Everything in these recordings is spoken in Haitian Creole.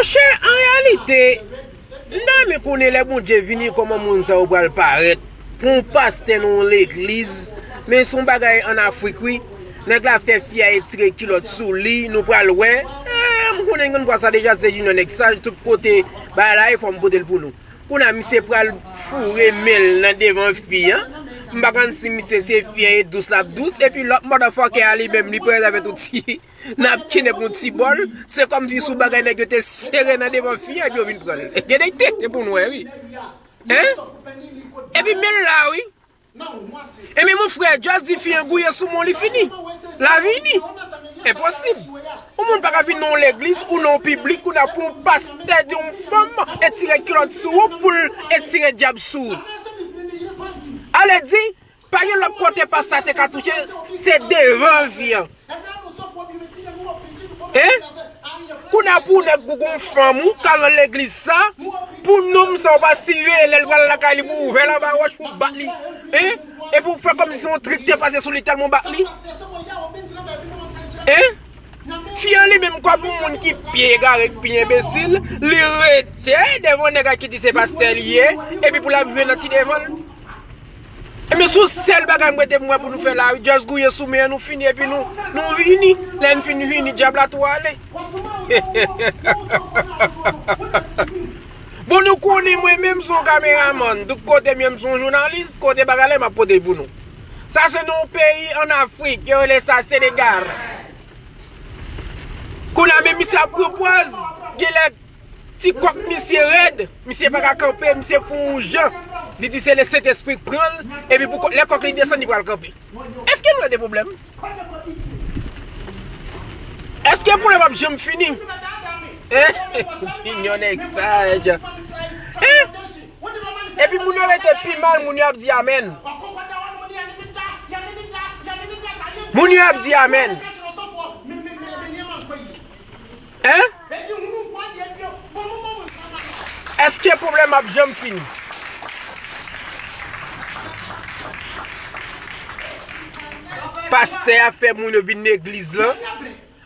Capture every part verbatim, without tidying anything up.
Monchè, an reyalite, m ta renmen konnen lè Bondye vini, kòman moun sa yo pral parèt. Pou yon pastè nan yon legliz, men se yon bagay ann Afrik, wi. Nèg la fè fi a etire kilòt sou li, nou pral wè. Eh, m konnen n konn pran sa deja, se Junior nèg saj, tout kote bagay la ye, fò m pote l pou nou. Kounye a, misye pral foure men l nan devan fi an. M pa konn si misye se fi an e dous l ap dous, epi lòt motherfucker a li menm, li parèt avèk yon ti napkin epi yon ti bòl. Se kòmsi sou bagay nèg yo te sere nan devan fi an, epi yo vin pran l. Gen de tete pou nou wè, wi. Hein? Epi men l la, wi. Ebyen, mon frè, just di fi an gouye sou men w, li fini. Lavi fini. Enposib. Yon moun pa ka vin nan yon legliz ou nan yon piblik ou nan pou yon pastè di yon fanm etire kilòt sou ou pou l etire dyab sou ou. Ale di, pa gen lòt kote pastè a te ka touche, se devan fi an. Hein? Kounye a pou nèg gougon fanm ou k al nan legliz sa, pou nonm sa ou pa siveye lè l pral lakay li pou ouvè lavawoch pou bat li. Hein? Epi ou fè kòmsi se yon trik te pase sou li tèlman w bat li. Hein? Fi an li menm kòm yon moun ki pi egare, ki pi enbesil, li rete devan nèg la ki di se pastè li ye, epi pou l ap jwe nan ti devan l. Ebyen, se yon sèl bagay m rete m wè pou nou fè la, wi. Just gouye sou men an, nou fini, epi nou, nou vini. Lè n fin vini, dyab la tou ale. Bon, nou konnen mwen menm se yon kameramann. Tout kote m ye, m se yon jounalis. Kote bagay la, m ap pote l pou nou. Sa se nan yon peyi ann Afrik. Yo rele sa Senegal. Kounye a, men misye ap pran pòz. Genlè ti kòk misye rèd, misye pa ka kanpe, misye fè yon jan. Li di se Lesentespri k pran l, epi pou kò- lè kòk li desann, li pral kanpe. Èske nou wè de pwoblèm? Èske pwoblèm ap janm fini? Hein? Junior nèg saj. Hein? Epi moun yo rete pi mal, moun yo ap di amèn. Moun yo ap di amèn. Hein? Èske pwoblèm ap janm fini? Pastè a fè moun yo vin legliz lan.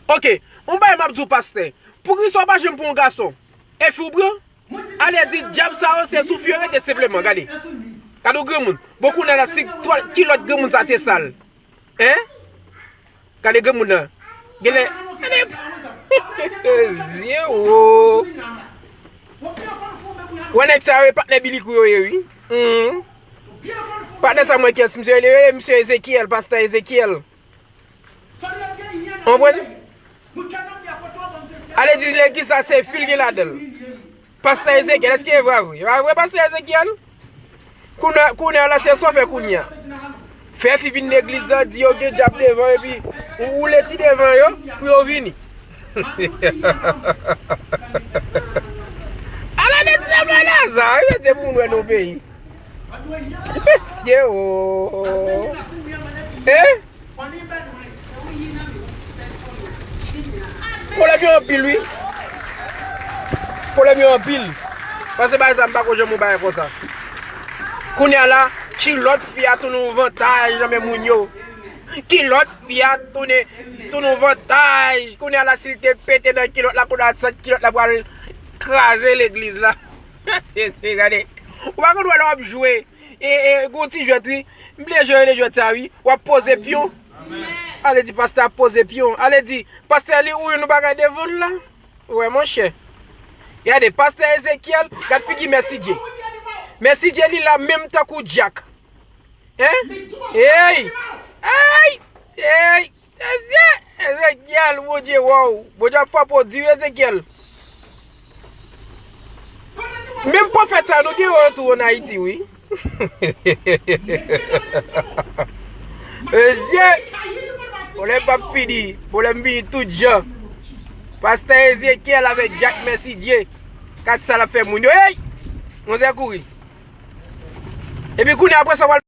Ok, yon bagay m ap di w, pastè. Poukisa w pa janm pran yon gason? E fi w pran? Ale di dyab sa yo se sou fi yo rete senpleman, gade. Gade yon granmoun. Bon, kounye a la, si twal- kilòt granmoun sa te sal. Hein? Gade granmoun nan. Genlè. Gade. Zye wo. Wè nèg sa yo, e patnè Bilikou yo ye, wi. Mhm. Patnè sa mwen kiyès misye rele, rele misye Ezekyèl, pastè Ezekyèl. Konprann? Ale di legliz sa se fi l gen ladan l. Pastè Ezekyèl, èske e vre vre? E pa vre, pastè Ezekyèl? Kounye a, kounye a la, se sa w fè kounye a. Fè fi vin legliz la, di yo gen dyab devan, epi ou woule ti devan yo, pou yo vini. Ala de ti nèg la, sa, wi, se pou nou wè nan peyi. Mesye, o. Eh? Pwoblèm yo anpil, wi. Pwoblèm yo anpil. Paske bagay sa, m pa ko janm yon bagay konsa. Kounye a la, kilòt fi a tounen yon vantaj nan men moun yo. Kilòt fi a tounen, tounen yon vantaj. Kounye a la, si l te pete nan kilòt la, kounye a, sant kilòt la pral kraze legliz la. Se, se, gade. Ou pa konn wè lè w ap jwe. E, e, gon ti jwèt, wi. M bliye jan yo rele jwèt sa, wi. W ap poze pyon. Ale di pastè ap poze pyon. Ale di, pastè li ou yon bagay devan l la. Ou wè, monchè. Gade, pastè Ezekyèl, gad figi Mèsidye. Mèsidye li la menm tankou dyak. Hein? Ey! Ey! Ey! Mesye, Ezekyèl, Bondye, waw. Bondye ap frape w di, wi, Ezekyèl. Menm pwofèt sa, nou gen yo tou ann Ayiti, wi. Mesye, pwoblèm p ap fini. Pwoblèm vini tout jan. Pastè Ezekyèl avèk Dyak Mèsidye. Gad sa l ap fè moun yo. Ey! Manzè kouri. Epi kounye a, apre sa, w al